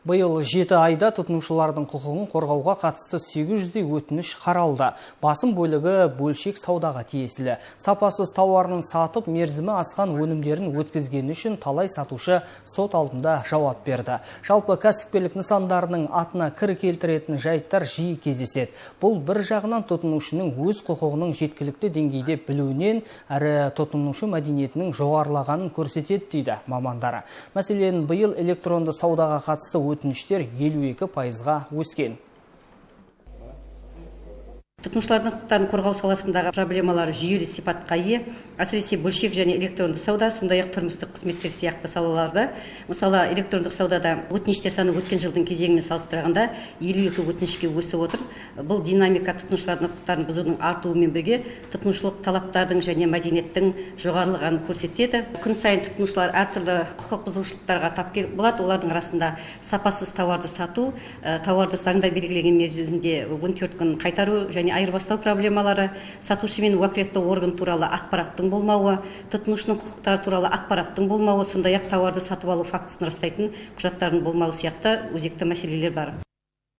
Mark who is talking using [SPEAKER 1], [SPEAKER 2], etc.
[SPEAKER 1] Биыл 7 айда тұтынушылардың құқығын қорғауға қатысты 800-дей өтініш қаралды. Басым бөлігі бөлшек саудаға тиесілі. Сапасыз тауарын сатып, мерзімі асқан өнімдерін өткізгені үшін талай сатушы сот алдында жауап берді. Жалпы, кәсіпкерлік нысандарының атына кір келтіретін жайттар жиі кездеседі. Бұл бір жағынан тұтынушының өз құқығының жеткілікті деңгейде білуінен, әрі тұтынушы мәдениетінің жоғарылағанын көрсетеді, дейді мамандар. Мәселен, биыл электронды саудаға қатысты өтініштер 52%-ға өскен.
[SPEAKER 2] Тұтынушылардың құқықтарын қорғау саласындағы проблемалар жүйелі сипатқа ие, әсіресе бөлшек және электронды сауда, сондай ақ тұрмыстық қызметтер сияқты салаларда. Мысалы, электрондық саудада өтініштер саны өткен жылдың кезеңімен салыстырғанда 52 өтінішке өсіп отыр. Бұл динамика тұтынушылардың құқықтарын бұзудың артуымен бірге тұтынушылық талаптардың және мәдениеттің жоғарылағанын көрсетеді. Күн сайын тұтынушылар әртүрлі құқық бұзушылықтарға тап болады. Олардың арасында сапасыз тауарды сату, тауарды заңда белгіленген мерзімде 14 күн қайтару және айырбастау проблемалары, сатушы мен уәкілетті орган туралы ақпараттың болмауы, тұтынушының құқықтары туралы ақпараттың болмауы, сондай ақ тауарды сатып алу фактісін растайтын құжаттардың болмауы сияқты өзекті мәселелер бар.